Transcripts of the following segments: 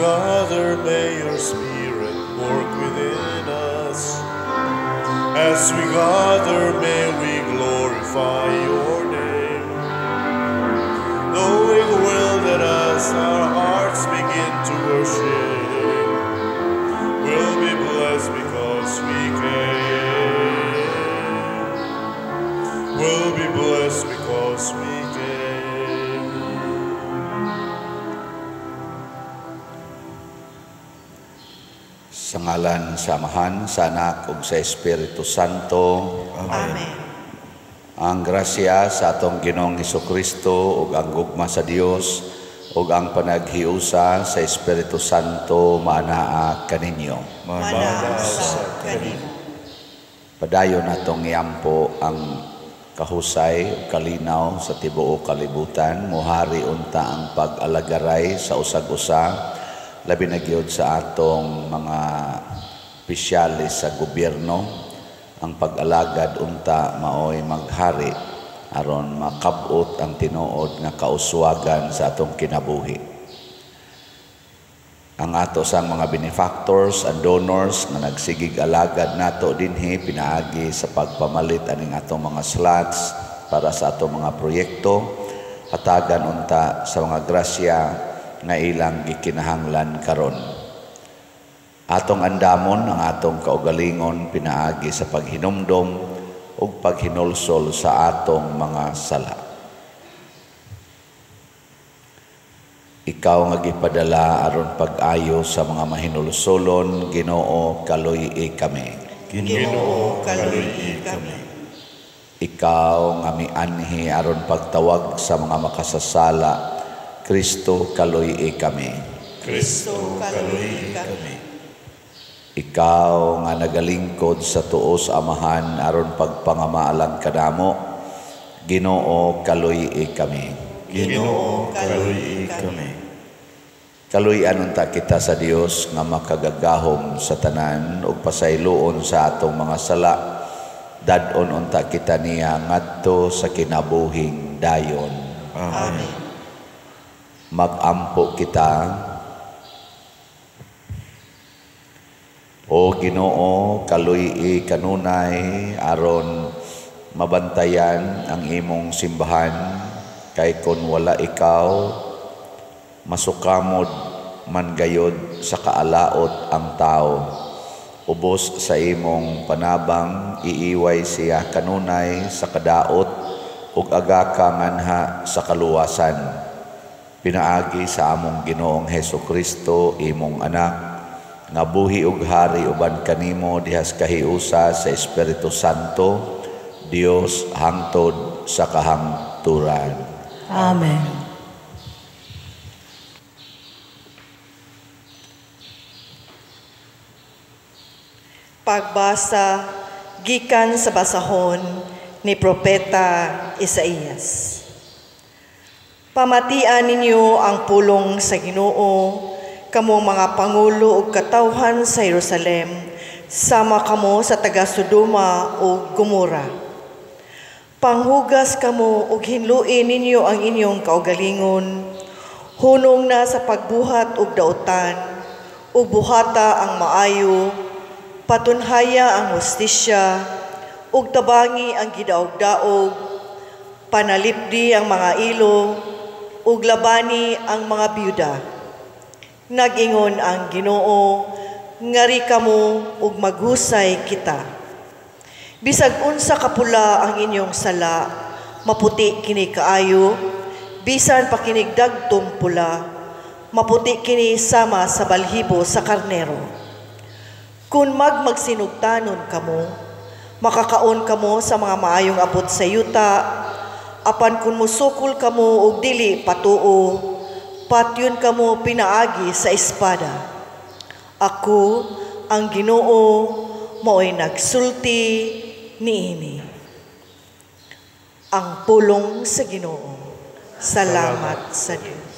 gather, may your Spirit work within us. As we gather, may we glorify your name. Knowing well that as our hearts begin to worship, we'll be blessed because we came. We'll be blessed because we came. Sa ngalan sa Amahan, sa Anak ug sa Espiritu Santo. Amen. Ang grasya sa atong Ginoong Hesukristo ug ang gugma sa Dios ug ang panaghiusa sa Espiritu Santo maanaa kaninyo. Maanaa sa kanimo. Padayon natong iampo ang kahusay ug kalinaw sa tibuok kalibutan, muhari unta ang pag-alagaray sa usag-usa, labi na gyud sa atong mga opisyalis sa gobyerno. Ang pag-alagad unta maoy maghari aron makabot ang tinuod nga kauswagan sa atong kinabuhi. Ang ato sang mga benefactors and donors nga nagsigig alagad nato dinhi pinaagi sa pagpamalit aning atong mga slots para sa atong mga proyekto, hatagan unta sa mga grasya nga ilang gikinahanglan karon. Atong andamon ang atong kaugalingon pinaagi sa paghinumdom ug paghinulsol sa atong mga sala. Ikaw nga gipadala aron pag-ayo sa mga mahinulsolon, Ginoo, kaluy-i kami. Ginoo, kaluy-i kami. Ikaw nga mianhi aron pagtawag sa mga makasasala, Kristo, kaluy-i kami. Kristo, kaluy-i kami. Ikaw nga nagalingkod sa tuo sa Amahan aron pagpangamaalang kadamo, Ginoo, kaluy-i kami. Ginoo, kaluy-i kami. Kaluy-an unta kita sa Dios nga makagagahom sa tanan ug pasayloon sa atong mga sala. Dad-on unta kita niya ngadto sa kinabuhing dayon. Amen. Mag-ampo kita. O Ginoo, kaluy-i kanunay aron mabantayan ang imong simbahan, kay kon wala ikaw masukamod man gayod sa kaalaot ang tao. Ubos sa imong panabang iiway siya kanunay sa kadaot ug aga ka nganha sa kaluwasan. Pinaagi sa among Ginoong Hesukristo, imong anak, nga buhi ug hari uban kanimo dihas kahiusa sa Espiritu Santo, Dios hangtod sa kahangturan. Amen. Pagbasa gikan sa basahon ni Propeta Isaías. Pamatian ninyo ang pulong sa Ginoo, kamong mga pangulo ug katawhan sa Jerusalem, sama kamo sa taga Sodoma ug Gomora. Panghugas kamo ug hinluin ninyo ang inyong kaugalingon, hunong na sa pagbuhat ug dautan, ug buhata ang maayo, patunhaya ang hustisya, ug tabangi ang gidaog-daog, panalipdi ang mga ilo, ug labani ang mga biyuda. Nag-ingon ang Ginoo, ngari kamo ug maghusay kita. Bisag unsa kapula ang inyong sala, maputi kini kaayo, bisan pa kinig dagtom pula, maputi kini sama sa balhibo sa karnero. Kung magmagsinugtanon kamo, makakaon kamo sa mga maayong abot sa yuta, apan kung musukol kamo og dili patuo, patyon kamo pinaagi sa espada. Ako, ang Ginoo, mao'y nagsulti niini. Ang pulong sa Ginoo. Salamat sa Dios.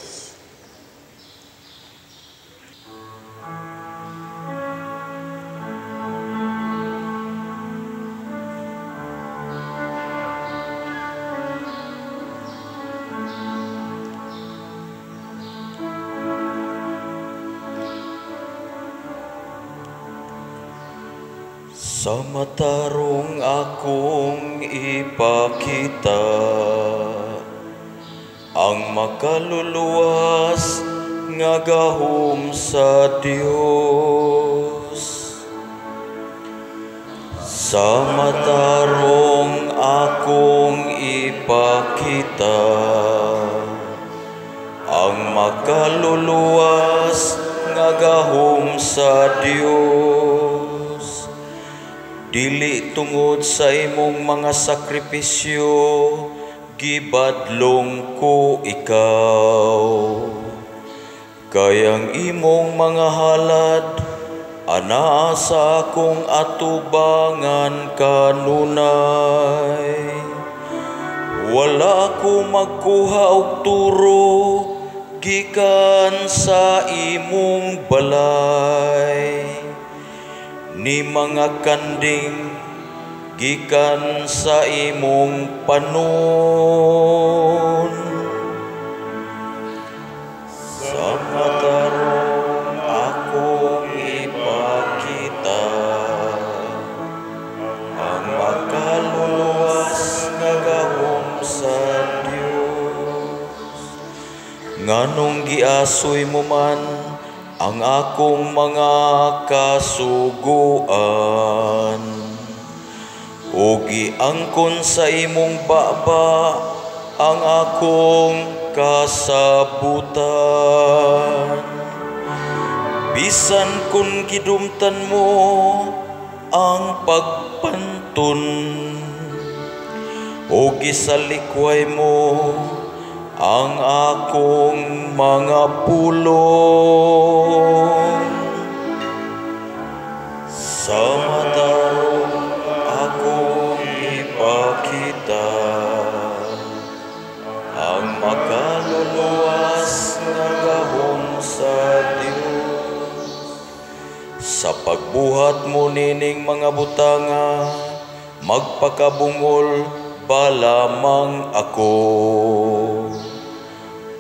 Sa matarong akong ipakita ang makaluluwas nga gahom sa Dios. Sa matarong akong ipakita ang makaluluwas nga gahom sa Dios. Dili tungod sa imong mga sakripisyo, gibadlong ko ikaw. Kay ang imong mga halad, anaa sa akong atubangan kanunay. Wala ko magkuha og turo gikan sa imong balay, ni mga kanding gikan sa imong panon. Sa matarong akong ipakita ang makaluluwas nga gahom sa Dios. Nganong giasoy mo man ang akong mga kasuguan, o giangkon sa imong baba ang akong kasabutan. Bisan kung gidumtan mo ang pagpantun, o gisalikway mo ang akong mga pulong. Sa matarong akong ipakita ang makaluluwas nga gahom sa Dios. Sa pagbuhat mo nining mga butanga, magpakabungol ba lamang ako?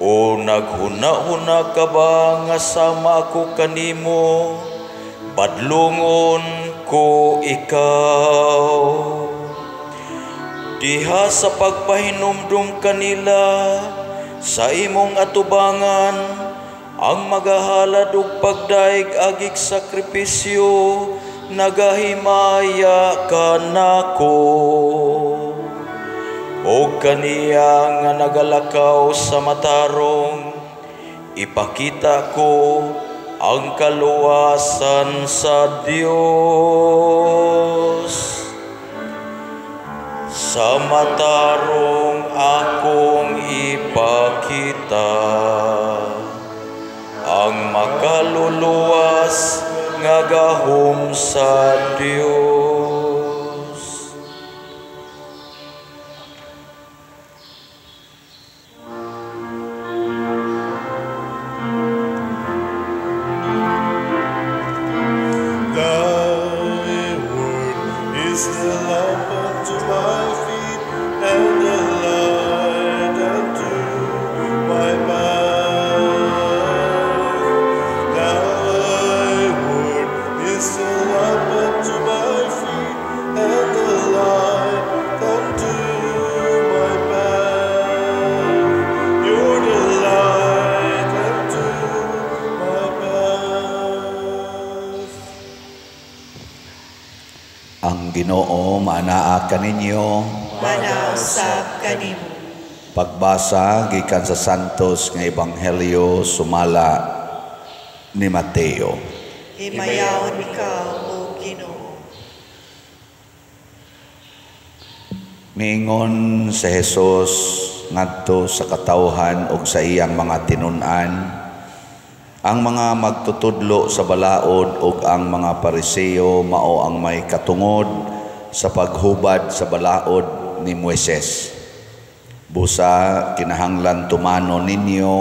O naghuna-huna ka ba nga sama ako kanimo, badlungon ko ikaw? Diha sa pagpahinumdum kanila sa imong atubangan, ang magahalad og pagdaig agig sakripisyo, nagahimaya kanako. O kaniya nga nagalakaw sa matarong, ipakita ko ang kaluwasan sa Dios. Sa matarong akong ipakita ang makaluluwas nga gahom sa Dios. Thy word is the lamp unto my feet and the light unto my path. Thy word is the lamp unto my feet and the light unto my path. You're the light unto my path. Ang Ginoo maanaa kaninyo. Manausab kanimo. Pagbasa gikan sa Santos nga Ebanghelyo sumala ni Mateo. Himayaon ikaw, o Ginoo. Miingon si Jesus ngadto sa katawhan ug sa iyang mga tinun-an, ang mga magtutudlo sa balaod ug ang mga Pariseo mao ang may katungod sa paghubad sa balaod ni Moises. Busa kinahanglan tumano ninyo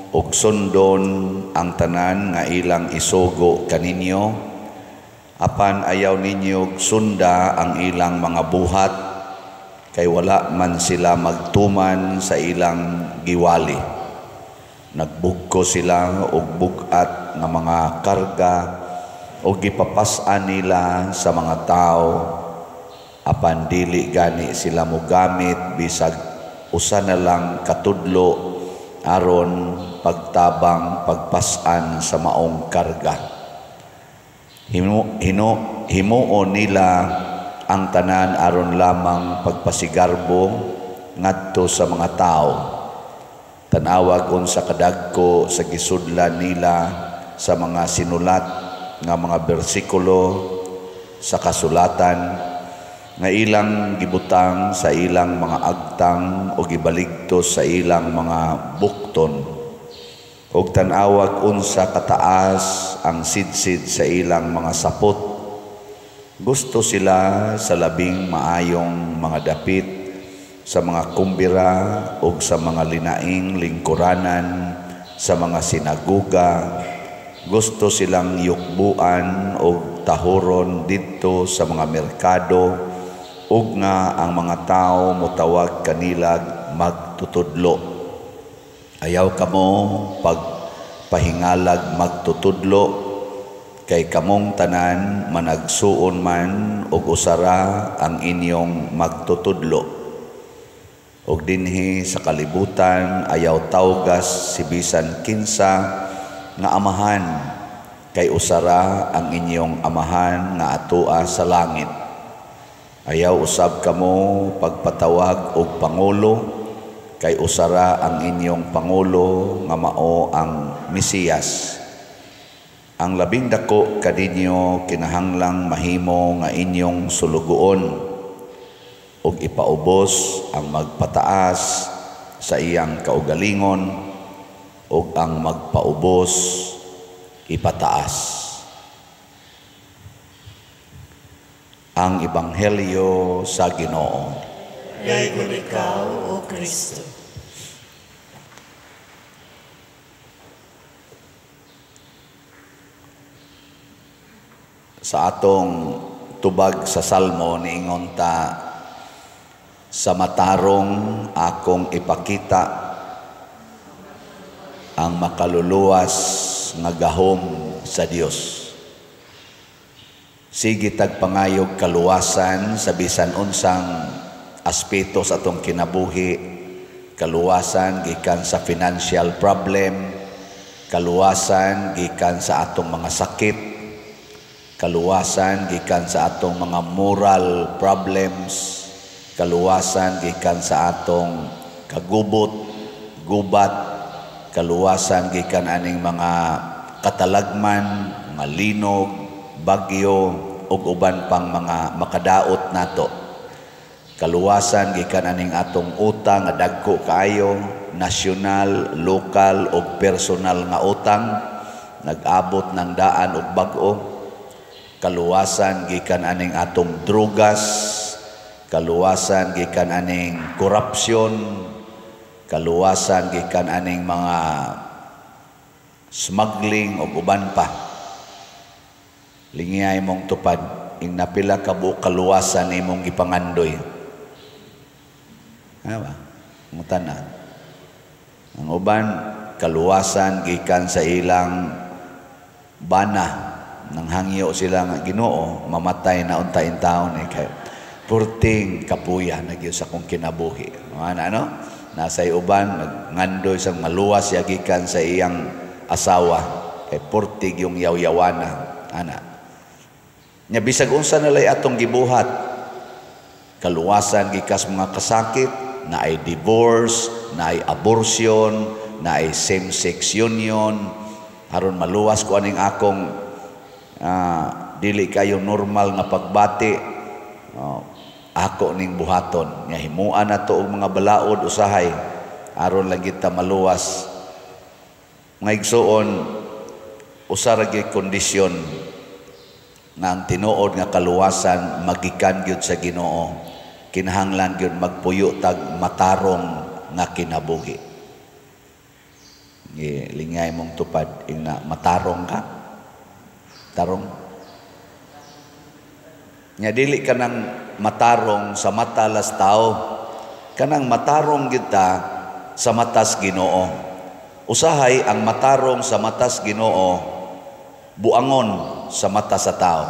ug sundon ang tanan nga ilang isugo kaninyo, apan ayaw ninyo sunda ang ilang mga buhat, kay wala man sila magtuman sa ilang giwali. Nagbugko sila og bug-at nga mga karga ug gipapas-an nila sa mga tawo, apan dili gani sila mogamit bisag usa na lang katudlo aron pagtabang pagpas-an sa maong karga. Himuon nila ang tanan aron lamang pagpasigarbo ngadto sa mga tawo. Tan-awag unsa kadagko sa gisudlan nila sa mga sinulat nga mga bersikulo sa kasulatan nga ilang gibutang sa ilang mga agtang o gibaligtos sa ilang mga bukton. Og tan-awag unsa kataas ang sidsid sa ilang mga sapot. Gusto sila sa labing maayong mga dapit sa mga kumbira og sa mga linaing lingkuranan sa mga sinaguga. Gusto silang yukbuan og tahuron didto sa mga merkado ug nga ang mga tao motawag kanilag magtutudlo. Ayaw kamo pagpahingalag magtutudlo, kay kamong tanan managsuon man og usara ang inyong magtutudlo. Og dinhi sa kalibutan ayaw tawgas si bisan kinsa nga amahan, kay usara ang inyong amahan nga atoa sa langit. Ayaw usab kamo pagpatawag og pangulo, kay usara ang inyong pangulo nga mao ang Mesiyas. Ang labing dako kaninyo kinahanglang mahimo nga inyong sulugoon, ug ipaubos ang magpataas sa iyang kaugalingon, ug ang magpaubos ipataas. Ang Ebanghelyo sa Ginoo. Daygon ikaw, O Kristo. Sa atong tubag sa Salmo niingon ta, sa matarong akong ipakita ang makaluluwas nga gahom sa Dios. Sige tagpangayog kaluwasan sa bisan unsang aspeto sa atong kinabuhi, kaluwasan gikan sa financial problem, kaluwasan gikan sa atong mga sakit, kaluwasan gikan sa atong mga moral problems, kaluwasan gikan sa atong kagubot, gubat, kaluwasan gikan aning mga katalagman, mga linog, bagyo ug uban pang mga makadaot nato. Kaluwasan gikan aning atong utang nga dagko kaayo, nasyonal, lokal ug personal nga utang nag-abot ng daan og bag-o. Kaluwasan gikan aning atong drugas, kaluwasan gikan aning korupsyon, kaluwasan gikan aning mga smuggling ug uban pa. Lingiyay mong tupad, ing napila ka buok kaluwasan imong gipangandoy. Ha ba? Ngutan na. Ang uban, kaluwasan gikan sa ilang bana. Nang hangyo sila nga Ginoo, mamatay na unta in taon eh. Kay purting kapuya na gyud sa akong kinabuhi. Ano, ano? Nasa uban, nagngandoy sang maluwas siya gikan sa iyang asawa. Kay purtig yung yawyawana. Ana. Nya bisag unsa nalay atong gibuhat, kaluwasan gikas mga kasakit, na ay divorce, na ay abortion, na ay same-sex union, aron maluwas ko aning akong dili kayo normal nga pagbati, ako ning buhaton. Nya himuan nato og mga balaod usahay aron lang kita maluwas. Mga igsuon, usa ra gyud kondisyon nga ang tinuod nga kaluwasan magikan gyud sa Ginoo. Kinahanglan gyud magpuyo tag matarong nga kinabuhi. Lingay mong tupad ing na matarong ka. Tarong. Nya dili ka nang matarong sa mata las tao. Kanang matarong kita sa matas Ginoo. Usahay ang matarong sa matas Ginoo buangon. Buangon sa mata sa tao.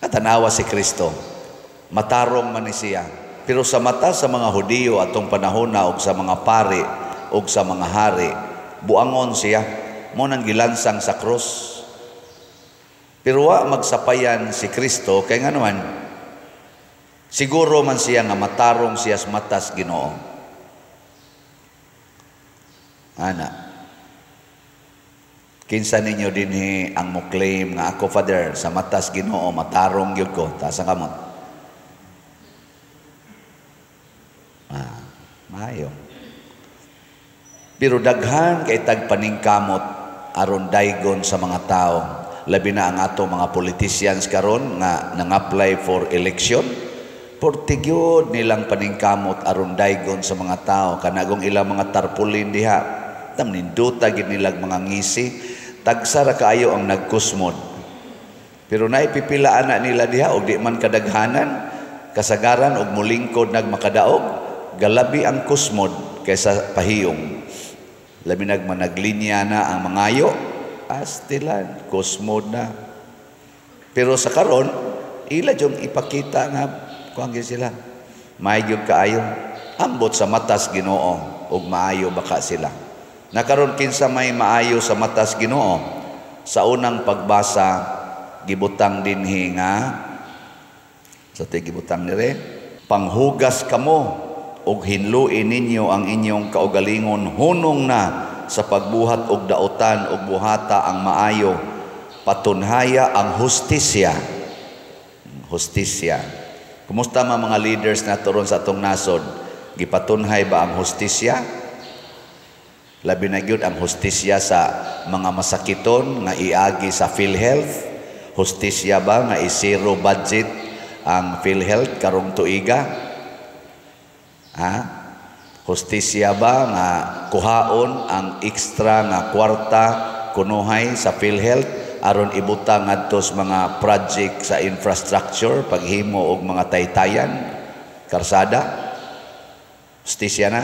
At tanawa si Kristo, matarong man ni siya. Pero sa mata sa mga Hudiyo atong panahon na og sa mga pari og sa mga hari, buangon siya, mo nang gilansang sa krus. Pero wa magsapayan si Kristo kay ngano man, siguro man siya nga matarong siya sa matas Ginoo. Ana. Kinsa ninyo dinhi ang mo claim nga ako, Father, sa matas Ginoo matarong gyud ko? Taas ang kamot. Ah, maayo. Pero daghan kay tag paningkamot aron daygon sa mga tao. Labi na ang ato mga politicians karon nga nang-apply for election. Porte gyud nilang paningkamot aron daygon sa mga tao, kanagong ilang mga tarpaulin diha. Tam ninduta gid nilang mga ngisi, tagsa ra kaayo ang nagkusmod. Pero naipipila ana nila diha og di man kadaghanan, kasagaran og mulingkod nagmakadaog, galabi ang kusmod kaysa pahiyong. Labi nagmanaglinya na ang mangayo, astilan, kusmod na. Pero sa karon, ila jung ipakita nga kuang sila. Maayo kaayo, ambot sa matas Ginoo ug maayo baka sila. Nakaron kinsa may maayo sa matas Ginoo? Sa unang pagbasa gibutang dinhi nga sa ti gibutang dire, panghugas kamo ug hinluin ninyo ang inyong kaugalingon hunong na sa pagbuhat og daotan ug buhata ang maayo, patunhaya ang hustisya. Hustisya. Kumusta man mga leaders nato ron sa atong nasod? Gipatunhay ba ang hustisya? Labi na gyud ang hustisya sa mga masakiton nga iagi sa PhilHealth. Hustisya ba nga i-zero budget ang PhilHealth karong tuiga? Ha? Hustisya ba nga kuhaon ang extra nga kwarta kunuhay sa PhilHealth aron ibutang ngadto sa mga project sa infrastructure, paghimo og mga taytayan, karsada? Hustisya na?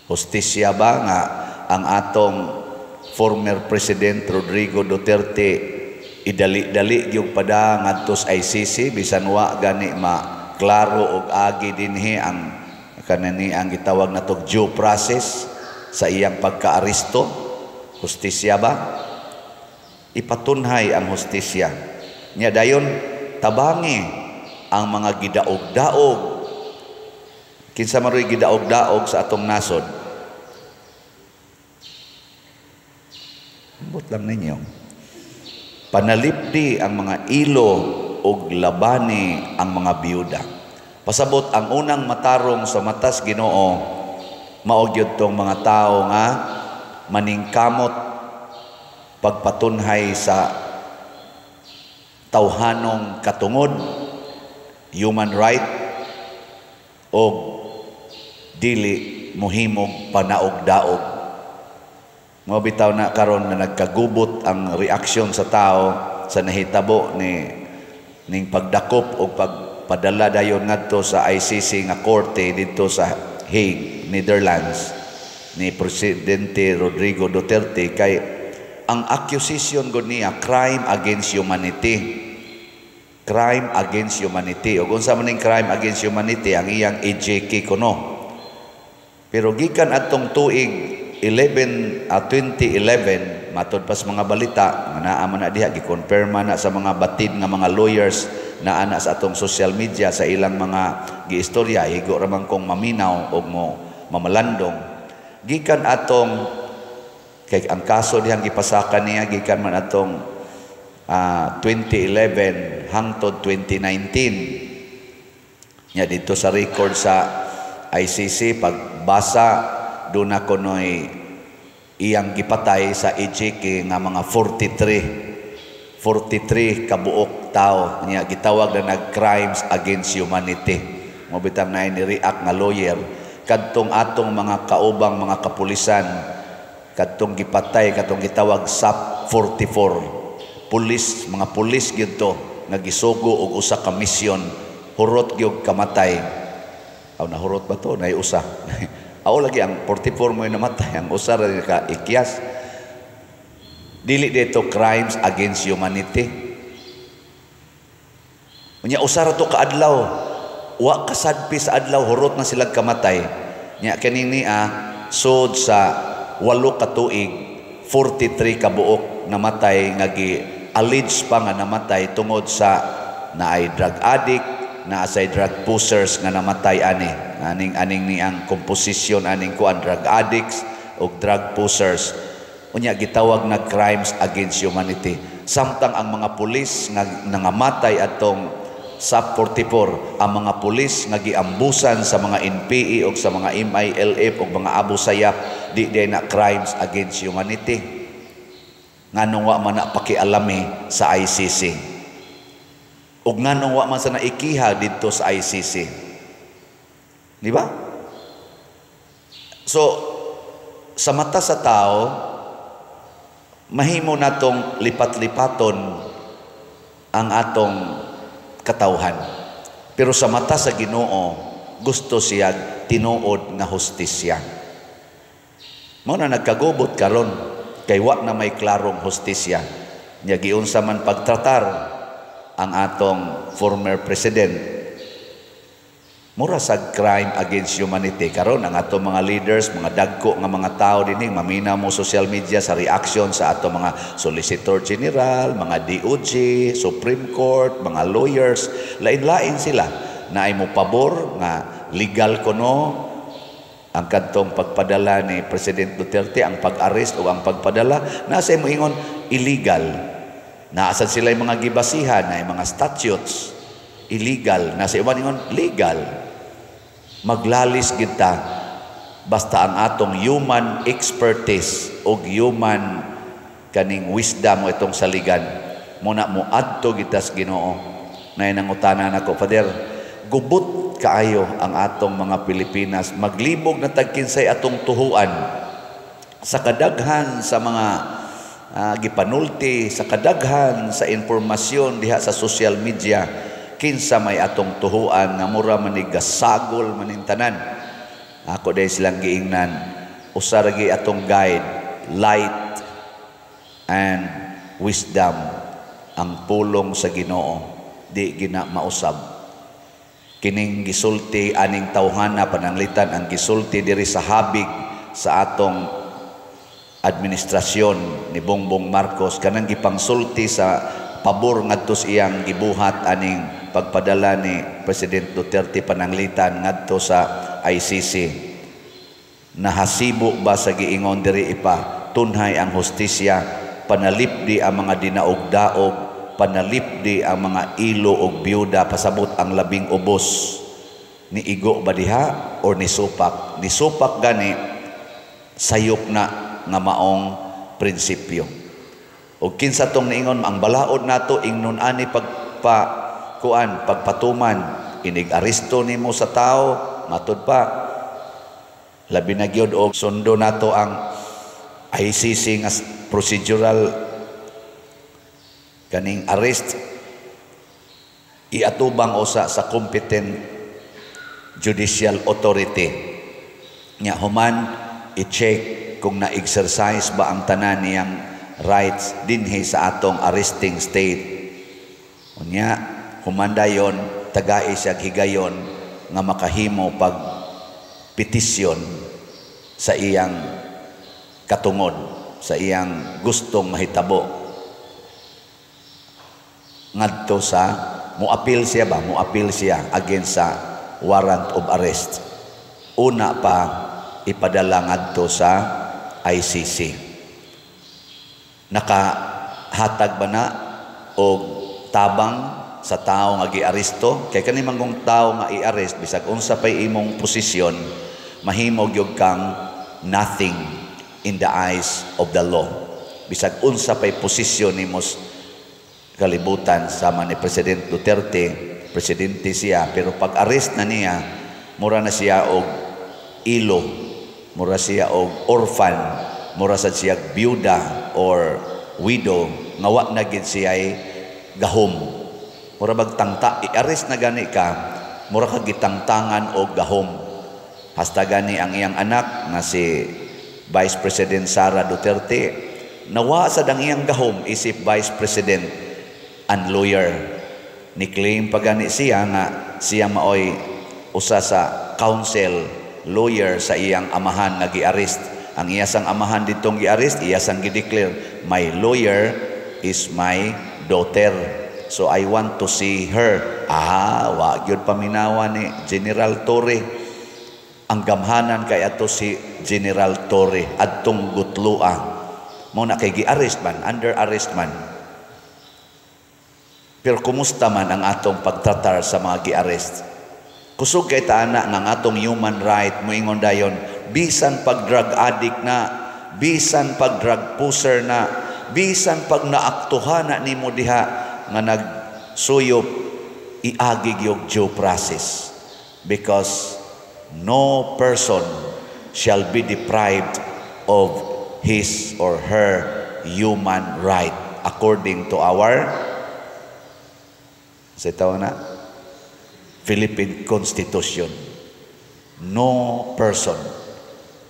Hustisya ba nga ang atong former President Rodrigo Duterte idali-dali gyud pada ngadto sa ICC bisan wa gani ma klaro og agi dinhi ang kanani ang gitawag natog due process sa iyang pagkaaresto? Hustisya ba? Ipatunhay ang hustisya. Nya dayon tabangi ang mga gidaog-daog. Kinsa man ro'y gidaog-daog sa atong nasod? Ambot lang ninyo. Panalipdi ang mga ilo og labani ang mga biyuda. Pasabot ang unang matarong sa matas Ginoo mao gyud tong mga tawo nga maningkamot pagpatunhay sa tawhanong katungod, human right, og dili mohimog panaog-daog. Mao bitaw na karon na nagkagubot ang reaksyon sa tao sa nahitabo ni ning pagdakop og pagpadala dayon ngadto sa ICC nga korte didto sa Hague, Netherlands ni Presidente Rodrigo Duterte, kay ang accusation gud niya crime against humanity. Crime against humanity. Ug unsa man ning crime against humanity? Ang iyang EJK kuno. Pero gikan atong tuig 2011, matod pas mga balita nga naa man na diha, gi-confirm na sa mga batid nga mga lawyers na ana sa atong social media sa ilang mga giistorya, higo ra man kong maminaw og mo mamalandong. Gikan atong kay ang kaso dihang gipasakan niya gikan man atong 2011 hangtod 2019. Nya dito sa record sa ICC pagbasa duna kunoy iyang gipatay sa EJK nga mga 43 kabuok tao. Nya gitawag na nag crimes against humanity. Mo bitang naay ni react nga lawyer kadtong atong mga kaubang mga kapulisan kadtong gipatay kadtong gitawag SAP 44 pulis, mga pulis gyud to nga gisugo og usa ka misyon, hurot gyud kamatay. Aw, nahurot ba to? Nay usa. Aw lagi ang 44 mo namatay, ang usa ra ka ikyas. Dili dito crimes against humanity? Unya usa ra to ka adlaw, wa kasadpi sa adlaw, hurot na silang kamatay. Nya kining niya sud sa 8 ka tuig, 43 ka buok namatay nga gi allege pa nga namatay tungod sa naay drug addict, naa say drug pushers nga namatay ani. Aning ni ang komposisyon aning kuan, drug addicts o drug pushers. Unya gitawag na crimes against humanity. Samtang ang mga pulis nga nangamatay atong SAP 44, ang mga pulis nga giambusan sa mga NPA o sa mga MILF o mga Abu Sayyaf, di di na crimes against humanity? Nganong wa man na pakialami sa ICC? Ug nganong wa man sa naikiha didto sa ICC? Di ba? So sa mata sa tao, mahimo natong lipat-lipaton ang atong katawhan. Pero sa mata sa Ginoo, gusto siya tinuod nga hustisya. Mao na nagkagubot karon kay wa na may klarong hustisya. Nya giunsa man pagtratar ang atong former president, mura sa crime against humanity. Karon ang atong mga leaders, mga dagko nga mga tao dinhi, mamina mo social media sa reaction sa atong mga Solicitor General, mga DOJ, Supreme Court, mga lawyers, lain-lain sila na ay mo pabor nga legal kuno ang kadtong pagpadala ni President Duterte, ang pag-arrest o ang pagpadala. Nasa mo ingon illegal. Naa sad sila yung mga gibasihan na mga statutes, illegal. Nasa iban ingon legal. Maglalis kita basta ang atong human expertise o human kaning wisdom mo itong saligan muna mo adto kita sa Ginoo. Nay nangutana nako, "Father, gubot kaayo ang atong mga Pilipinas, maglibog na tag kinsay atong tuhuan sa kadaghan sa mga gipanulti, sa kadaghan sa impormasyon diha sa social media. Kinsa may atong tuhuan nga mura man ni gasagol maning tanan?" Ako dahil silang giingnan, usa ra atong guide, light and wisdom, ang pulong sa Ginoo. Di gina mausab kining gisulti aning tawhana. Pananglitan ang gisulti diri sa habig sa atong administrasyon ni Bongbong Marcos, kanang gipangsulti sa pabor ngadto sa iyang gibuhat aning pagpadala ni President Duterte pananglitan ngadto sa ICC, nahasibo ba sa giingon diri ipa tunhay ang hustisya, panalipdi ang mga dinaog-daog, panalipdi ang mga ilo og byuda, pasabot ang labing ubos, ni igo ba diha or ni supak? Ni supak gani, sayop na nga maong prinsipyo. Og kinsa tong niingon ang balaod nato ingnon ani pagpa kuan pagpatuman, inig aresto nimo sa tao, matud pa labi na gyud og sundo nato ang ICC nga procedural kaning arrest, iatubang usa sa competent judicial authority. Nya human i-check kung na-exercise ba ang tanan niyang rights dinhi sa atong arresting state. Unya human dayon tagai siya higayon nga makahimo pag petisyon sa iyang katungod, sa iyang gustong mahitabo ngadto sa mo-appeal siya ba, mo-appeal siya against sa warrant of arrest una pa ipadala ngadto sa ICC. Nakahatag ba na og tabang sa tao nga giaresto? Kay kani manggong tao nga i-arrest, bisag unsa pay imong posisyon, mahimo gyud kang nothing in the eyes of the law, bisag unsa pay posisyon nimo kalibutan. Sama ni President Duterte, presidente siya, pero pag arrest na niya, mura na siya og ilo, mura siya og orphan, mura sad siya byuda or widow nga wa na gid siya gahom. Mura bag tangta, i-arrest na gani ka, mura ka gitangtangan og gahom. Hasta gani ang iyang anak nga si Vice President Sara Duterte Nawa sa dang iyang gahom isip vice president and lawyer. Ni claim pa gani siya nga siya maoy usa sa counsel lawyer sa iyang amahan nga gi-arrest. Ang iya sang amahan ditong gi-arrest, iya sang gi-declare, "My lawyer is my daughter. So I want to see her." Ah, wa gyud paminawa ni General Torre. Ang gamhanan kay ato si General Torre adtong gutloa. Mao na kay gi-arrest man, under arrest man. Pero kumusta man ang atong pagtratar sa mga gi-arrest? Kusog kay ta ana nga ang atong human right moingon dayon, bisan pag drug addict na, bisan pag drug pusher na, bisan pag naaktuhan na nimo diha nga nagsuyop, iagi gyud due process, because no person shall be deprived of his or her human right according to our sa tawag na Philippine Constitution. No person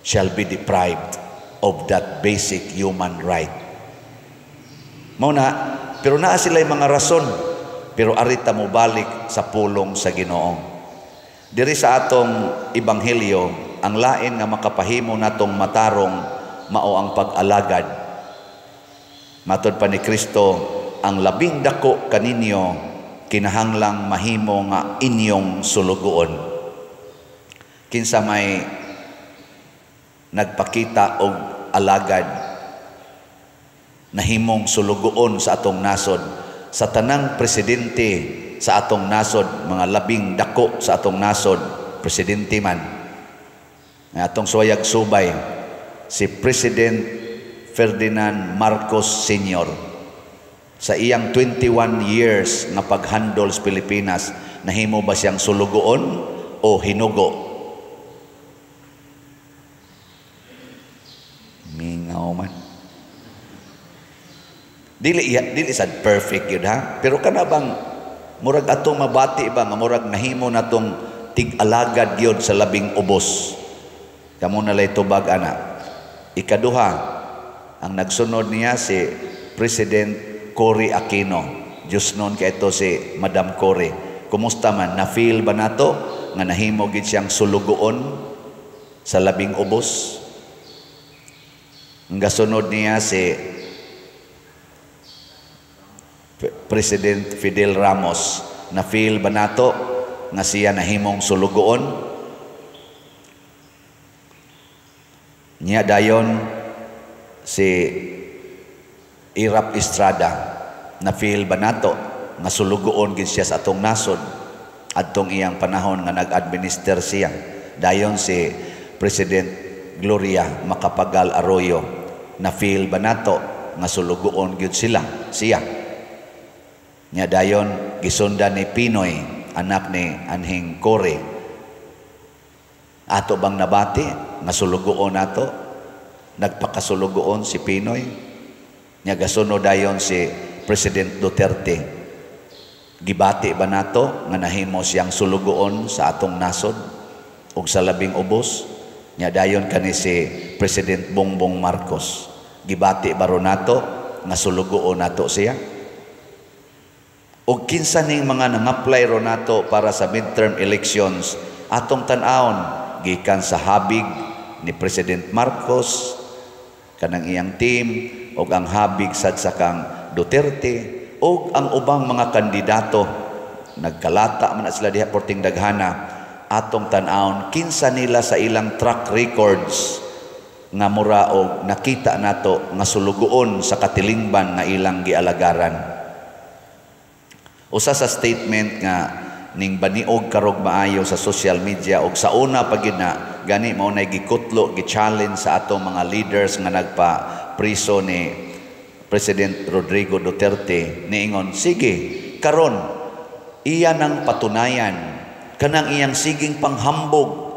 shall be deprived of that basic human right. Mao na, pero naa sila mga rason, pero arita mo balik sa pulong sa Ginoo. Diri sa atong ebanghelyo, ang lain nga makapahimo natong matarong mao ang pag-alagad. Matod pa ni Kristo, ang labing dako kaninyo kinahanglang mahimo nga inyong sulugoon. Kinsa may nagpakita og alagad, nahimong sulugoon sa atong nasod? Sa tanang presidente sa atong nasod, mga labing dako sa atong nasod, presidente man, nga atong suwayag subay, si President Ferdinand Marcos Sr., sa iyang 21 years nga paghandle sa Pilipinas, nahimo ba siyang sulugoon o hinugo? Mingaw man. Dili dili sad perfect yun ha, pero kana bang murag atong mabati ba nga murag nahimo natong tig-alagad gyud sa labing ubos? Kamo na lay tubag ana. Ikaduha, ang nagsunod niya si President Cory Aquino. Diyos noon kay ito si Madam Cory. Kumusta man? Na-feel ba nato nga nahimo gid siyang sulugoon sa labing ubos? Ang gasunod niya si President Fidel Ramos. Na-feel ba nato nga siya nahimong sulugoon? Niya dayon si Erap Estrada. Na-feel ba nato nga sulugoon gid siya sa atong nasod adtong iyang panahon nga nag-administer siya? Dayon si President Gloria Macapagal Arroyo. Na-feel ba nato nga sulugoon gyud sila siya? Nya dayon gisundan ni Pinoy, anak ni Anhing Cory. Ato bang nabati nga sulugoon nato? Nagpakasulugoon si Pinoy. Nya gasunod dayon si President Duterte. Gibati ba nato nga nahimo siyang sulugoon sa atong nasod ug sa labing ubos? Nya dayon kani si President Bongbong Marcos. Gibati ba ro nato nga sulugoon nato siya? Og kinsa ning mga nang-apply ro nato para sa midterm elections, atong tan-awon gikan sa habig ni President Marcos kanang iyang team, og ang habig sad sa kang Duterte og ang ubang mga kandidato. Nagkalata man na sila diha porting daghana. Atong tan-awon kinsa nila sa ilang track records nga mura og nakita nato nga sulugoon sa katilingban nga ilang gialagaran. Usa sa statement nga ning baniog karog maayo sa social media og sa una pa gid na gani mao nay gikutlo, gi-challenge sa atong mga leaders nga nagpa-priso ni President Rodrigo Duterte, niingon, sige, karon iya nang patunayan kanang iyang siging panghambog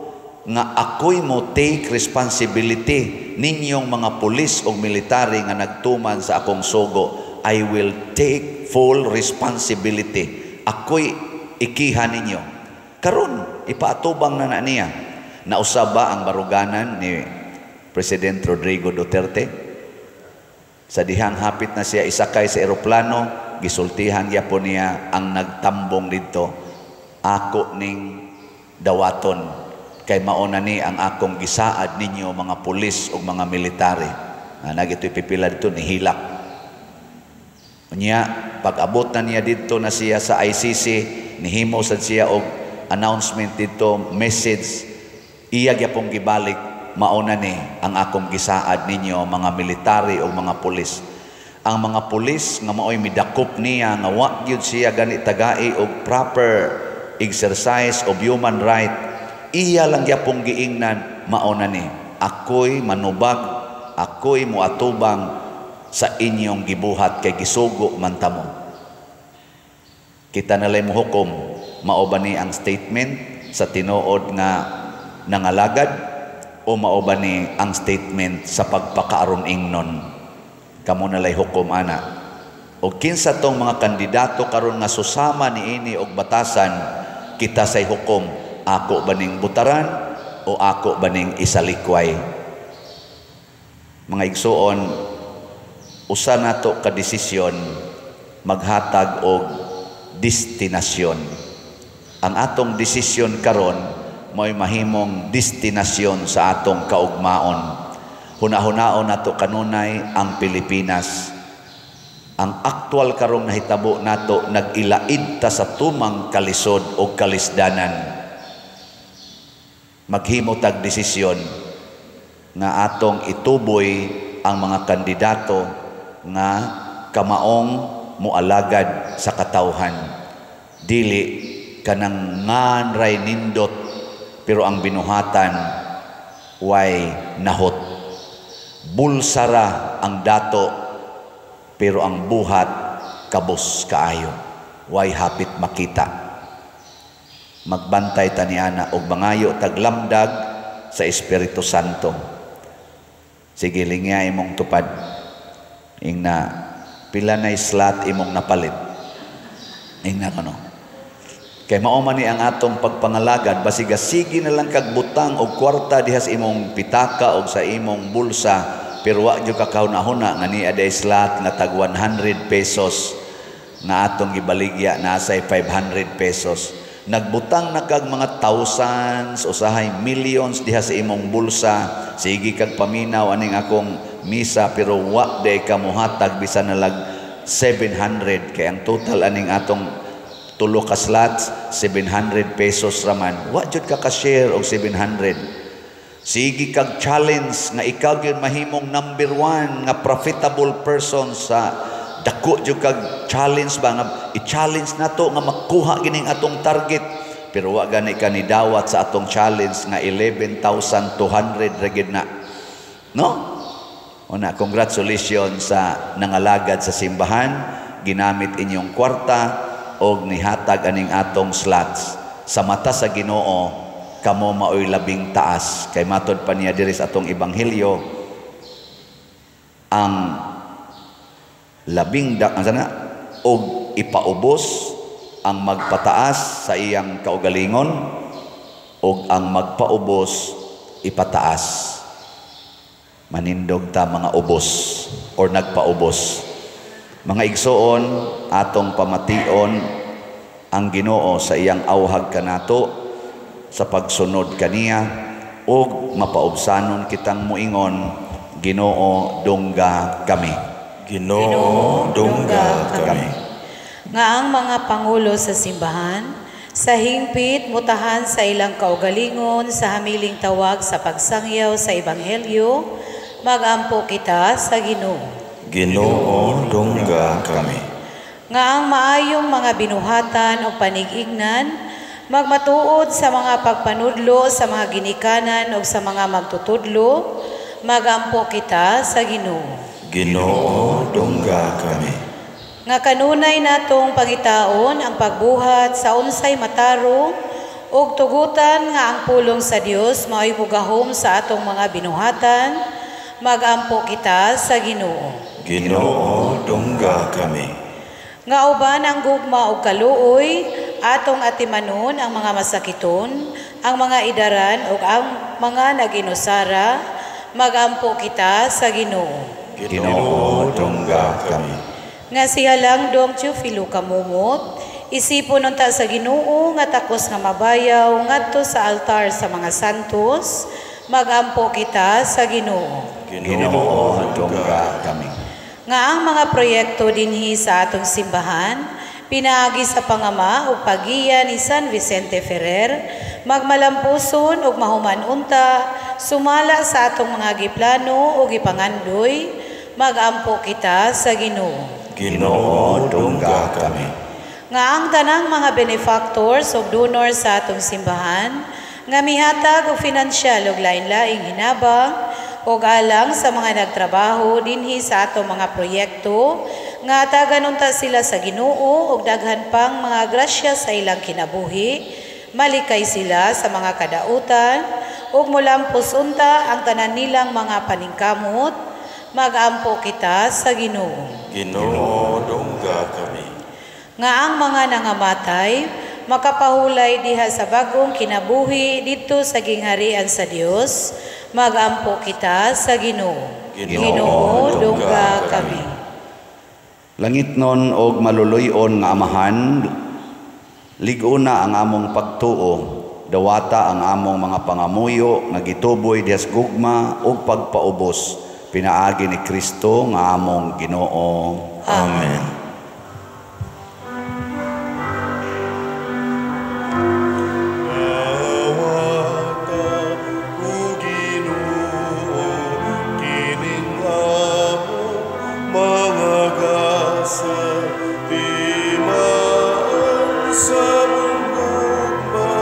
nga ako'y mo take responsibility ninyong mga pulis o military nga nagtuman sa akong sugo. I will take full responsibility. Ako'y ikiha ninyo. Karon ipaatubang na na niya. Nausab ba ang baruganan ni President Rodrigo Duterte? Sa dihang hapit na siya isakay sa eroplano, gisultihan gyapon niya ang nagtambong didto, "Ako ning dawaton kay mao na ni ang akong gisaad ninyo mga pulis ug mga military." Na nagito'y pipila dito nihilak. Unya, pag-abot na niya didto na siya sa ICC, nihimo sad siya og announcement didto, message, iya gyapong gibalik, "Mao na ni ang akong gisaad ninyo mga military o mga pulis." Ang mga pulis nga maoy midakop niya nga wa gyud siya gani tagai og proper exercise of human right, iya lang gyapong giingnan, "Mao na ni, ako'y manubag, ako'y muatubang sa inyong gibuhat kay gisugo man ta mo." Kita nalay mohukom, mao ba ni ang statement sa tinuod nga nangalagad o mao ba ni ang statement sa pagpakaaron ingnon? Kamo nalay hukom ana. O kinsa tong mga kandidato karon nga susama niini og batasan, kita say hukom, ako ba ning butaran o ako ba ning isalikway? Mga igsuon, usa nato ka desisyon maghatag og destinasyon. Ang atong desisyon karon mo'y mahimong destinasyon sa atong kaugmaon. Hunahunaon nato kanunay ang Pilipinas. Ang aktual karong nahitabo nato, nag-ilaid ta sa tumang kalisod o kalisdanan. Maghimo tag desisyon nga atong ituboy ang mga kandidato nga kamaong mualagad sa katawhan. Dili kanang nganray nindot pero ang binuhatan way nahot. Bulsara ang dato pero ang buhat kabos kaayo. Way hapit makita. Magbantay ta niana og mangayo taglamdag sa Espiritu Santo. Sige, lingya imong tupad. Ingna, pila na slot imong napalit? Ingna kano. Kay mao man ni ang atong pagpangalagad, basiga sige na lang kag butang og kwarta diha sa imong pitaka og sa imong bulsa, pero wa jud ka kahuna-huna nga ni aday slot nga tag 100 pesos nga atong gibaligya nasay 500 pesos. Nagbutang na kag mga thousands, usahay millions diha sa imong bulsa, sige kag paminaw aning akong misa pero wa day ka mohatag bisan nalag 700, kay ang total aning atong tulo ka slots 700 pesos raman. Wa jud ka ka-share og 700. Sige kag challenge nga ikaw gyud mahimong number 1 nga profitable person sa dako jud kag challenge ba nga i-challenge nato nga makuha gining atong target, pero wa gani ka ni dawat sa atong challenge nga 11,200 ra gid na, no? Una, congratulations sa nangalagad sa simbahan, ginamit inyong kwarta og nihatag aning atong slots. Sa mata sa Ginoo, kamo maoy labing taas, kay matod pa niya diri sa atong ebanghelyo, ang labing da, ang sana og ipaubos ang magpataas sa iyang kaugalingon og ang magpaubos ipataas. Manindog ta mga ubos or nagpaubos. Mga igsoon, atong pamation ang Ginoo sa iyang awhag kanato sa pagsunod kaniya ug mapaubsanon kitang muingon, "Ginoo, dungga kami." Ginoo, dungga kami. Nga ang mga pangulo sa simbahan, sa hingpit mutahan sa ilang kaugalingon sa hamiling tawag sa pagsangyaw sa ebanghelyo, magampo kita sa Ginoo. Ginoo, dungga kami. Nga ang maayong mga binuhatan o panigignan magmatuod sa mga pagpanudlo sa mga ginikanan o sa mga magtutudlo, magampo kita sa Ginoo. Ginoo, dungga kami. Nga kanunay natong pangitaon ang pagbuhat sa unsay matarong ug tugutan nga ang pulong sa Dios mao'y mugahom sa atong mga binuhatan, magampo kita sa Ginoo. Ginoo, dungga kami. Nga uban ang gugma ug kaluoy atong atimanon ang mga masakiton, ang mga idaran ug ang mga naginusara, magampo kita sa Ginoo. Ginoo, dungga Nga siya lang Dong Teofilo Camomot, isipon unta sa Ginoo nga takos nga mabayaw ngadto sa altar sa mga santos, magampo kita sa Ginoo. Ginoo, dungga kami. Nga ang mga proyekto dinhi sa atong simbahan, pinaagi sa pangama ug pagiya ni San Vicente Ferrer, magmalampuson ug mahuman unta, sumala sa atong mga giplano ug gipangandoy, magampo kita sa Ginoo. Ginoo, dungga kami. Nga ang tanang mga benefactors ug donors sa atong simbahan, nga mihatag og finansyal ug lain-laing hinabang ug alang sa mga nagtrabaho dinhi sa atong mga proyekto, nga atagan unta sila sa Ginoo ug daghan pang mga grasya sa ilang kinabuhi, malikay sila sa mga kadautan ug molampos unta ang tanan nilang mga paningkamot, magampo kita sa Ginoo. Ginoo, dungga kami. Nga ang mga nangamatay makapahulay diha sa bagong kinabuhi didto sa gingharian sa Dios, magampo kita sa Ginoo. Ginoo, dungga kami. Langitnon og maluluy-on nga Amahan, lig-una ang among pagtuo, dawata ang among mga pangamuyo nga gituboy diha sa gugma ug pagpaubos, pinaagi ni Kristo nga among Ginoo. Amen. Dawata, o Ginoo, kining among mga gasa, timaan sa among gugma,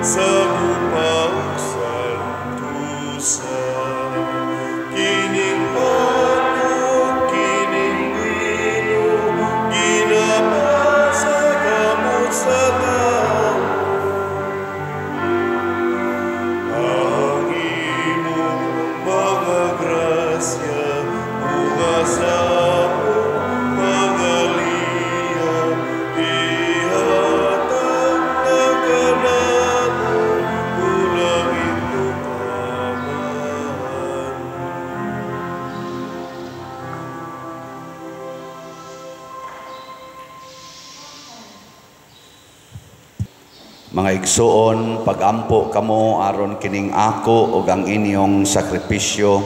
sa gugma ug santusa. Kining matok, kining bino, ginapa sa kamot sa tawo. Ang imong mga grasya, bunga sa among mga liya, ihatag na kanamo, o langitnong Amahan. Mga igsuon, pagampo kamo aron kining ako ug ang inyong sakripisyo,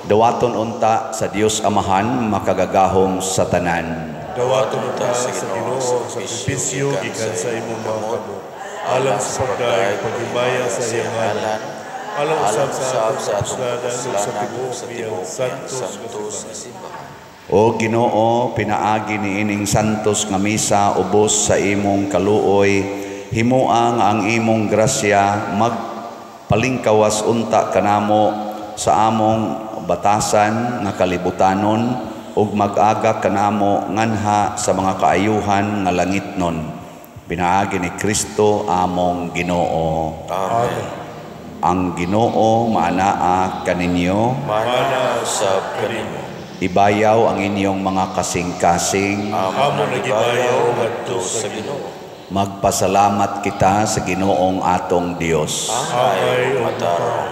dawaton unta sa Dios Amahan makagagahom sa tanan. Dawaton unta sa Ginoo ang sakripisyo gikan sa imong mga kamot, alang sa pagdayeg paghimaya sa iyang ngalan, alang usab sa atong kapuslanan ug sa tibuok niyang santos nga simbahan. O Ginoo, pinaagi niining santos nga misa ubos sa imong kaluoy, himoa nga ang imong grasya magpalingkawas unta kanamo sa among batasan nga kalibutanon ug mag-aga kanamo nganha sa mga kaayuhan nga langitnon. Pinaagi ni Kristo among Ginoo. Amen. Ang Ginoo maanaa kaninyo, Maanaa usab kanimo. Ibayaw ang inyong mga kasing-kasing. Amo nagibayaw ngadto sa Ginoo. Magpasalamat kita sa Ginoong atong Dios. Angay ug matarong.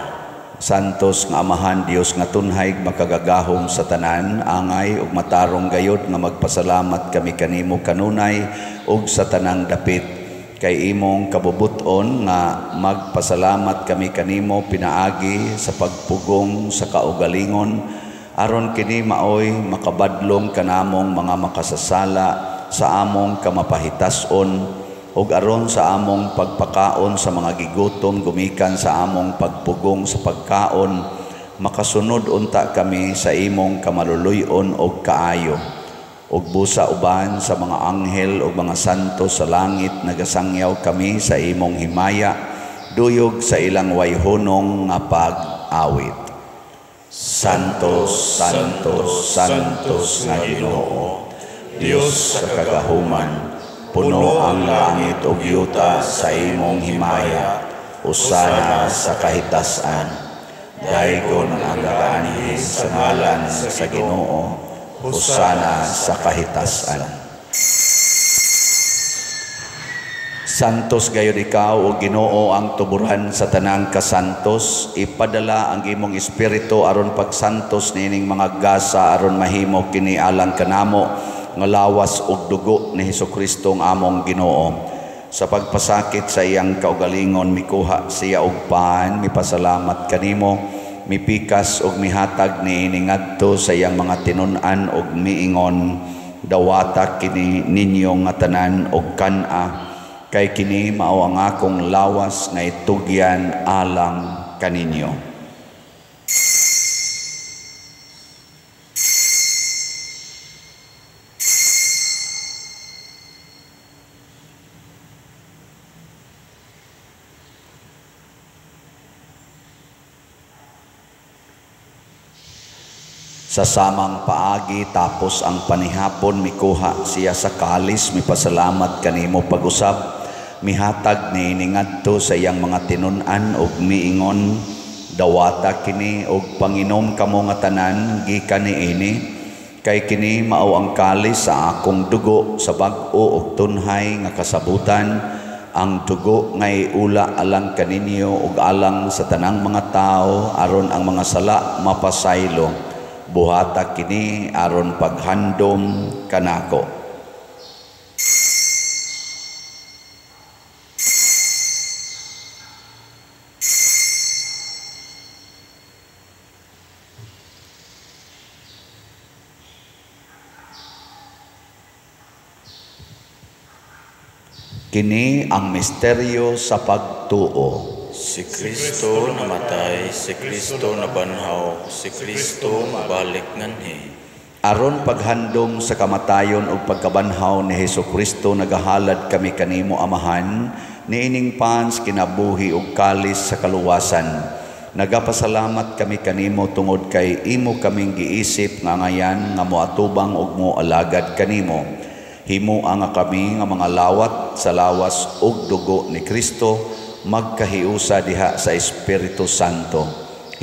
Santos nga Amahan, Dios nga tunhay makagagahom sa tanan, angay ug matarong gayod nga magpasalamat kami kanimo kanunay ug sa tanang dapit. Kay imong kabubut-on nga magpasalamat kami kanimo pinaagi sa pagpugong sa kaugalingon, aron kini maoy makabadlong kanamong mga makasasala sa among kamapahitason, ug aron sa among pagpakaon sa mga gigutom gumikan sa among pagpugong sa pagkaon, makasunod unta kami sa imong kamaluluy-on og kaayo. Ug busa uban sa mga anghel ug mga santo sa langit nagasangyaw kami sa imong himaya, duyog sa ilang wayhunong nga pag-awit. Santos, Santos, Santos nga Ginoo, Dios sa kagahuman, puno ang langit ug yuta sa imong himaya, usana sa kahitasan. Daygon ang gaanhi sa ngalan sa Ginoo, usana sa kahitasan. Santos gayud ikaw o Ginoo ang tuburan sa tanang kasantos, ipadala ang imong espiritu aron pagsantos niining mga gasa aron mahimo kini alang kanamo nga lawas ug dugo ni Hesukristo ang among Ginoo. Sa pagpasakit sa iyang kaugalingon, mikuha siya og pan, mipasalamat kanimo, mipikas ug mihatag niini ngadto sa iyang mga tinun-an ug miingon, dawata kini ninyo nga tanan og kan-a, kay kini mao ang akong lawas nga itugyan alang kaninyo. Sa samang paagi tapos ang panihapon, mikuha siya sa kalis, mipasalamat kanimo pag-usab, mihatag niini ngadto sa iyang mga tinun-an ug miingon, dawata kini ug panginom kamo nga tanan gikan niini, kay kini mao ang kalis sa akong dugo sa bag-o ug tunhay nga kasabutan, ang dugo nga iula alang kaninyo ug alang sa tanang mga tawo aron ang mga sala mapasaylo. Buhata kini aron paghandom kanako. Kini ang misteryo sa pagtuo. Si Kristo namatay, si Kristo nabanhaw, si Kristo mabalik nganhi. Aron paghandom sa kamatayon ug pagkabanhaw ni Hesukristo, nagahalad kami kanimo Amahan, niining pans kinabuhi ug kalis sa kaluwasan. Nagapasalamat kami kanimo tungod kay imo kaming giisip nga ngayan nga moatubang ug moalagad kanimo. Himoa nga kami nga mga lawat sa lawas ug dugo ni Kristo, magkahiusa diha sa Espiritu Santo.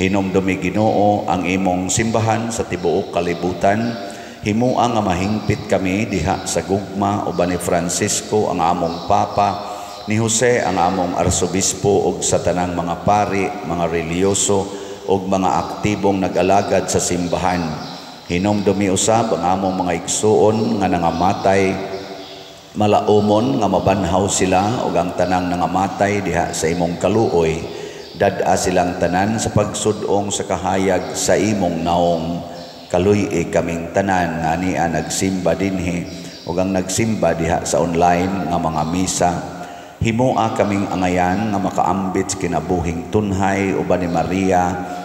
Hinumdumi Ginoo ang imong simbahan sa tibuok kalibutan. Himoa nga mahingpit kami diha sa gugma uban ni Francisco ang among Papa, ni Jose ang among Arsobispo ug sa tanang mga pari, mga relihiyoso ug mga aktibong nag-alagad sa simbahan. Hinumdumi usab ang among mga igsuon nga nangamatay, malaumon nga mabanhaw sila ug ang tanang nangamatay diha sa imong kaluoy. Dad-a silang tanan sa pagsud-ong sa kahayag sa imong naong. Kaluy-i kaming tanan nga ania nagsimba dinhi ug ang nagsimba diha sa online nga mga misa. Himoa kaming angayan nga makaambit sa kinabuhing tunhay uban ni Maria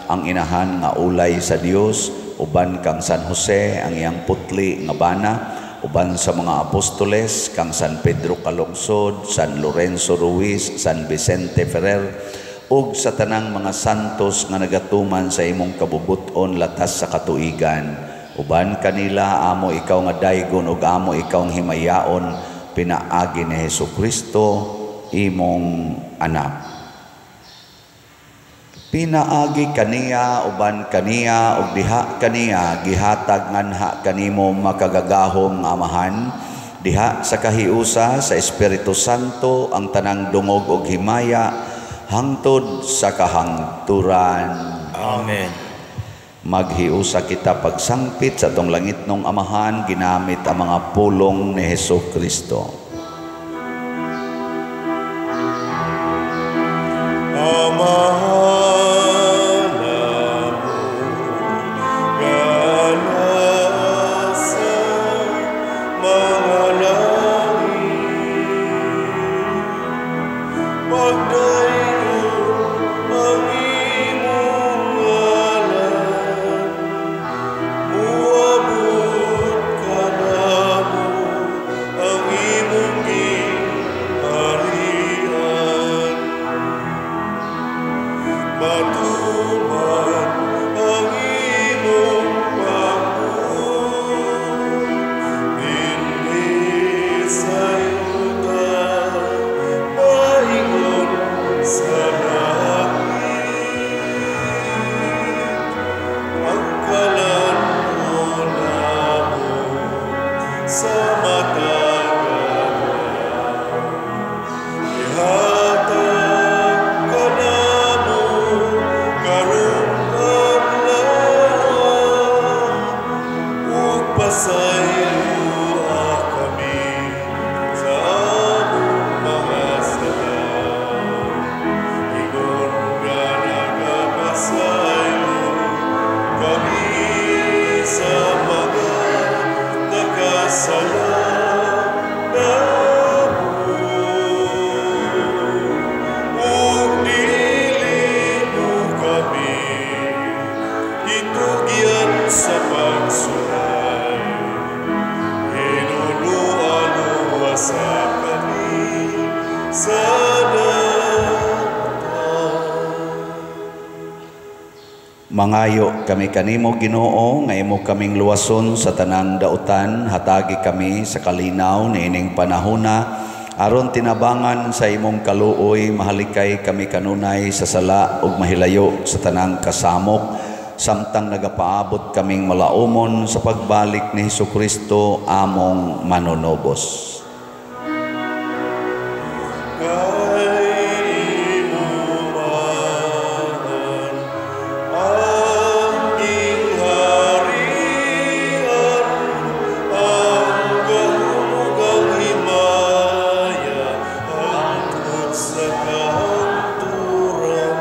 ang inahan nga ulay sa Dios, uban kang San Jose ang iyang putli nga bana, uban sa mga apostoles kang San Pedro Calungsod, San Lorenzo Ruiz, San Vicente Ferrer, ug sa tanang mga santos nga nagatuman sa imong kabubut-on latas sa katuigan. Uban kanila amo ikaw nga daygon ug amo ikaw ang himayaon, pinaagi ni Hesukristo imong anak. Pinaagi kaniya, uban kaniya, ug diha kaniya, gihatag nganha kanimo makagagahom nga Amahan, diha sa kahiusa sa Espiritu Santo ang tanang dungog ug himaya hangtod sa kahangturan. Amen. Maghiusa kita pagsangpit sa atong langitnong Amahan ginamit ang mga pulong ni Hesukristo. Amahan pasaylo. sala namo, ug dili mo kami itugyan sa pagsulay. Hinuluan sa kami sa dautan. Mangayo kami kanimo, Ginoo, nga imo kaming luwason sa tanang dautan, hatagi kami sa kalinaw niining panahona aron tinabangan sa imong kaluoy, mahalikay kami kanunay sa sala ug mahilayo sa tanang kasamok, samtang nagapaabot kaming malaumon sa pagbalik ni Hesukristo among manunobos. Kay imo man ang gingharian, ang gahom ug ang himaya, hangtod sa kahangturan.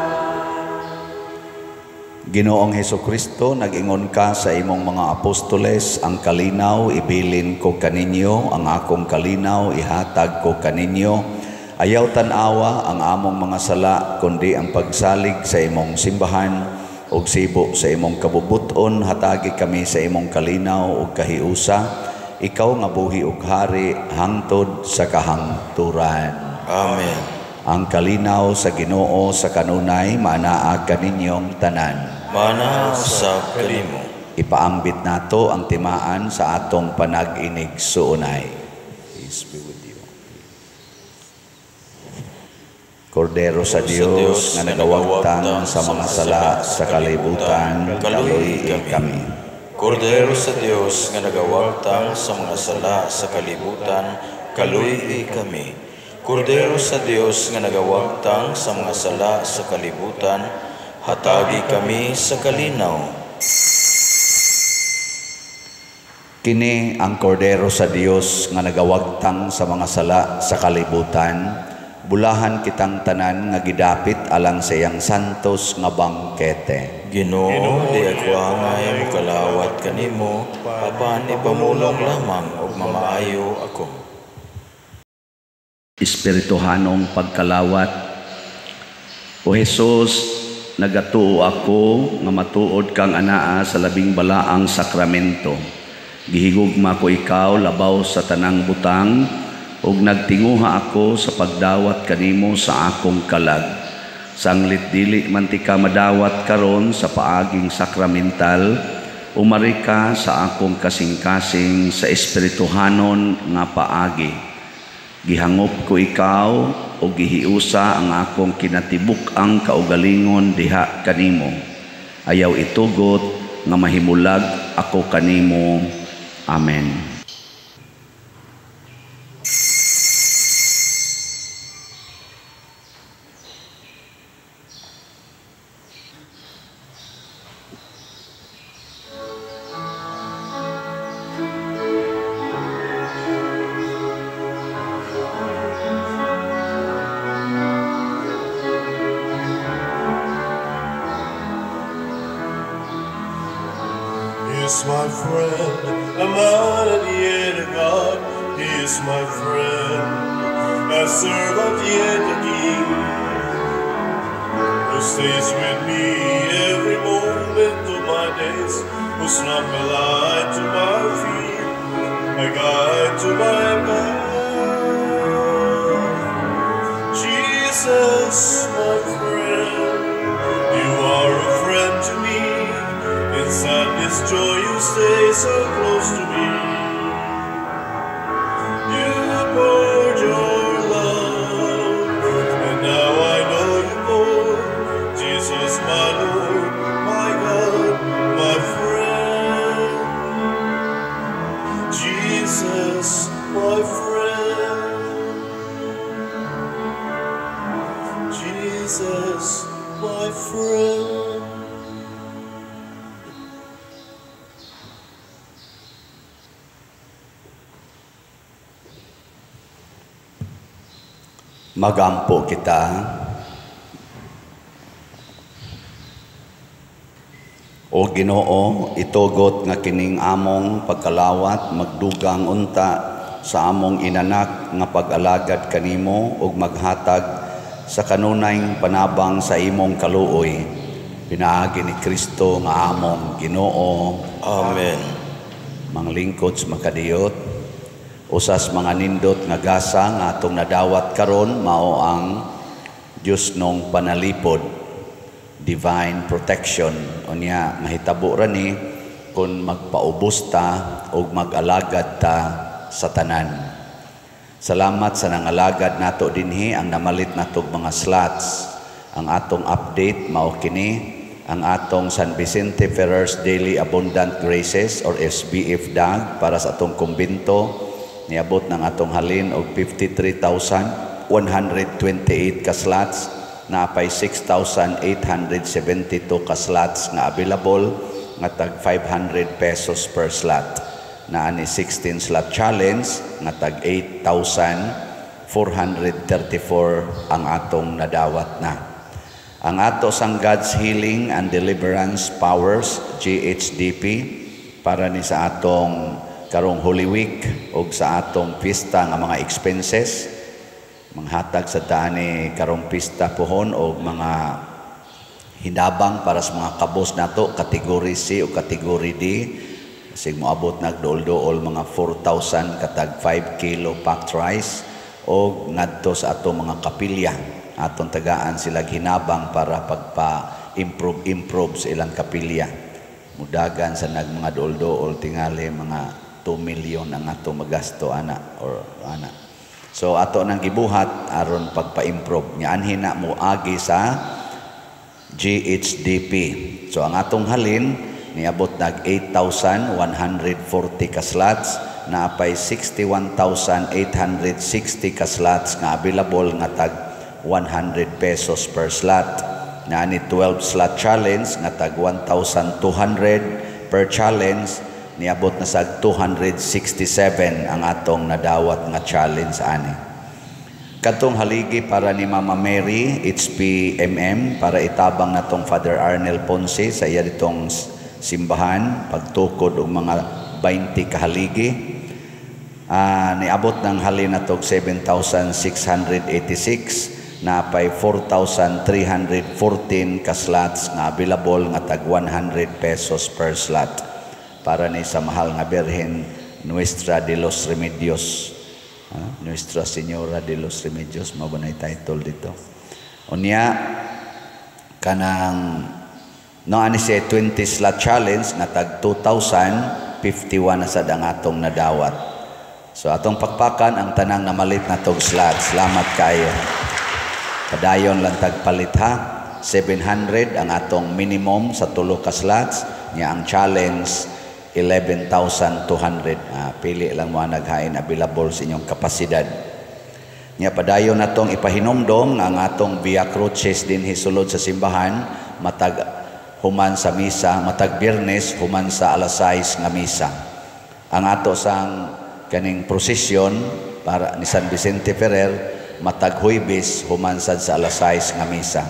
Ginoong Hesukristo, nag-ingon ka sa imong mga apostoles, ang kalinaw ibilin ko kaninyo, ang akong kalinaw ihatag ko kaninyo. Ayaw tan-awa ang among mga sala, kundi ang pagsalig sa imong simbahan ug sibo sa imong kabubuton, hatagi kami sa imong kalinaw ug kahiusa. Ikaw nga buhi ug hari hangtod sa kahangturan. Amen. Ang kalinaw sa Ginoo sa kanunay maanaa kaninyong tanan. Maanaa usab kanimo. Ipaambit nato ang timaan sa atong panag-inig suunay. Peace be with you. Kordero sa Dios nga nagawagtang sa mga sala sa kalibutan, kaluy kami. Kordero sa Dios nga nagawagtang sa mga sala sa kalibutan, kaluy kami. Kordero sa Dios nga nagawagtang sa mga sala sa kalibutan, hatagi kami sa kalinaw. Kini ang Kordero sa Dios nga nagawagtang sa mga sala sa kalibutan, bulahan kitang tanan nga gidapit alang sa iyang santos nga bangkete. Ginoo, di ako angay mokalawat kanimo, apan ipamulong lamang og mamaayo ako. Espirituhanong pagkalawat. O Hesus, nagatuo ako nga matuod kang anaa sa labing balaang sakramento. Gihigugma ko ikaw labaw sa tanang butang, ug nagtinguha ako sa pagdawat kanimo sa akong kalag. Sanglit dili man ti ka madawat karon sa paaging sakramental, umari ka sa akong kasing-kasing sa espirituhanon nga paagi. Gihangop ko ikaw o gihiusa ang akong kinatibuk-ang kaugalingon diha kanimo. Ayaw itugot nga mahimulag ako kanimo. Amen. Is my friend, a man and yet a God. He is my friend, a servant yet a king, who stays with me every moment of my days, who's not a light to my feet, a guide to my path. Jesus, my friend, you are a friend to me. In sadness, joy, you stay so close to me. You poured your love, and now I know you more. Jesus, my Lord, my God, my friend. Jesus, my friend. Jesus, my friend. Magampo kita. O O Ginoo, itugot nga kining among pagkalawat magdugang unta sa among inanak nga pag-alagad kanimo ug maghatag sa kanunayng panabang sa imong kaluoy. Pinaagi ni Kristo nga among Ginoo. Amen. Manglingkod sa makadiyot, usas mga nindot nga gasa nga atong nadawat karon mao ang Dios nong panalipod, divine protection. Unya mahitabo ra ni kung magpaubos ta ug mag-alagad ta sa tanan. Salamat sa nangalagad nato dinhi ang namalit natog mga slots. Ang atong update mao kini ang atong San Vicente Ferrer's Daily Abundant Graces or SBF DAG para sa atong kumbento niabot ng atong halin og 53,128 ka slots, naapay 6,872 ka slots nga available nga tag 500 pesos per slot. Naa ni 16 slot challenge nga tag 8,434 ang atong nadawat na. Ang ato sang God's Healing and Deliverance Powers, GHDP, para ni sa atong karong Holy Week og sa atong pista nga mga expenses, manghatag sa dani karong pista pohon og mga hinabang para sa mga kabos nato kategory C o kategory D. Sig moabot nagduol-duol mga 4,000 katag 5 kilo packed rice og ngadto sa atong mga kapilya. Atong tagaan sila hinabang para pagpa-improve improve sa ilang kapilya. Mudagan sa nag mga duol-duol tingali mga 2 million ang ato magasto ana or ana. So ato nang gibuhat aron pagpa-improve. Nya anhi na moagi sa GHDP. So ang atong halin niabot nag 8,140 ka slots, naapay 61,860 ka slots nga available nga tag 100 pesos per slot. Naa ni 12 slot challenge nga tag 1,200 per challenge, niabot na sa 267 ang atong nadawat nga challenge ani. Katong haligi para ni Mama Mary HPMM para itabang natong Father Arnel Ponce sa iya ditong simbahan pagtukod og mga 20 kahaligi. Niabot ng halin natog 7,686, napay 4,314 ka slots nga available nga tag 100 pesos per slot para ni sa mahal nga Birhen Nuestra de los Remedios. Nuestra Señora de los Remedios mao ba na title dito. Unya kanang no ani siya 20 slot challenge nga tag 2,051 na sad ang atong nadawat. So atong pakpakan ang tanang namalit natog slot. Salamat kayo. Padayon lang tagpalit ha. 700 ang atong minimum sa tulo ka slots. Nya ang challenge 11,200. Pili lang mo naghain available sa inyong kapasidad. Nya padayon natong ipahinomdom nga ang atong Via Crucis dinhi sulod sa simbahan matag human sa misa, matag Biyernes human sa alas 6 nga misa. Ang ato sang kaning prosesyon para ni San Vicente Ferrer matag Huwebes human sad sa alas 6 nga misa.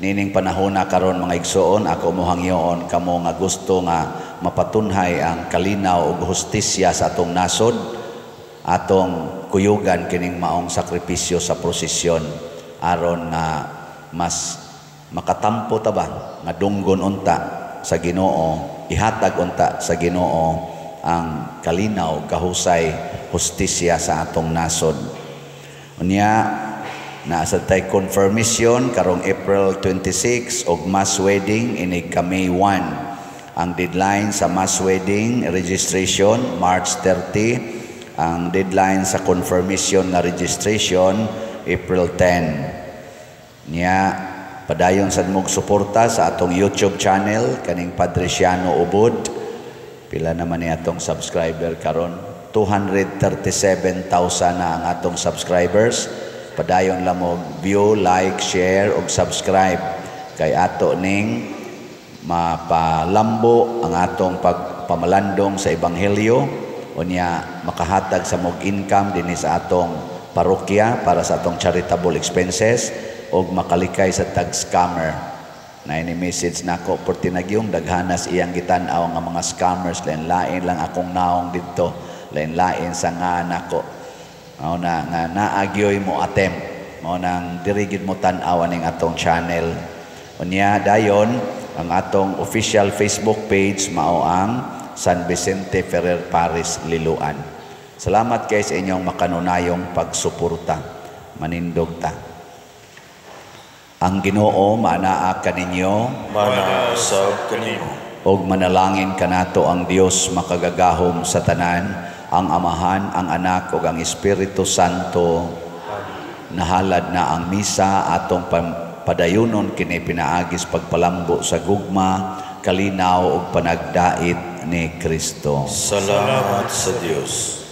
Nining panahona karon mga igsoon, ako mohangyoon kamo nga gusto nga mapatunhay ang kalinaw ug hustisya sa atong nasod, atong kuyugan kining maong sakripisyo sa prosesyon aron nga mas makatampo ta ba nga dunggon unta sa Ginoo, ihatag unta sa Ginoo ang kalinaw, kahusay, hustisya sa atong nasod. Unya naa sad tay confirmation karong April 26 og mass wedding inig ka May 1. Ang deadline sa mass wedding registration March 30, ang deadline sa confirmation nga registration April 10. Nya padayon sad mog suporta sa atong YouTube channel kaning Padre Siano Ubod. Pila naman ni atong subscriber karon? 237,000 na ang atong subscribers. Padayon lang mo view, like, share ug subscribe kay ato ning mapalambo ang atong pagpamalandong sa ebanghelyo, unya makahatag sa mog income dinhi sa atong parokya para sa atong charitable expenses ug makalikay sa tag scammer. Na ni message nako perti nagyong daghanas iyang gitan-aw nga mga scammers, lain-lain lang akong naong didto, lain-lain sa nga nako. Mao na nga naagyoy mo attempt, mao nang diri gid mo tan-aw aning atong channel. Unya dayon ang atong official Facebook page mao ang San Vicente Ferrer Parish Liloan. Salamat kay sa inyong makanunayong pagsuporta. Manindog ta. Ang Ginoo maanaa kaninyo. Mana usab kanimo. Og manalangin kanato ang Dios makagagahom sa tanan, ang Amahan, ang Anak ug ang Espiritu Santo. Nahalad na ang misa, atong padayunon kini pinaagis pagpalambo sa gugma, kalinaw ug panagdait ni Kristo. Salamat sa Dios.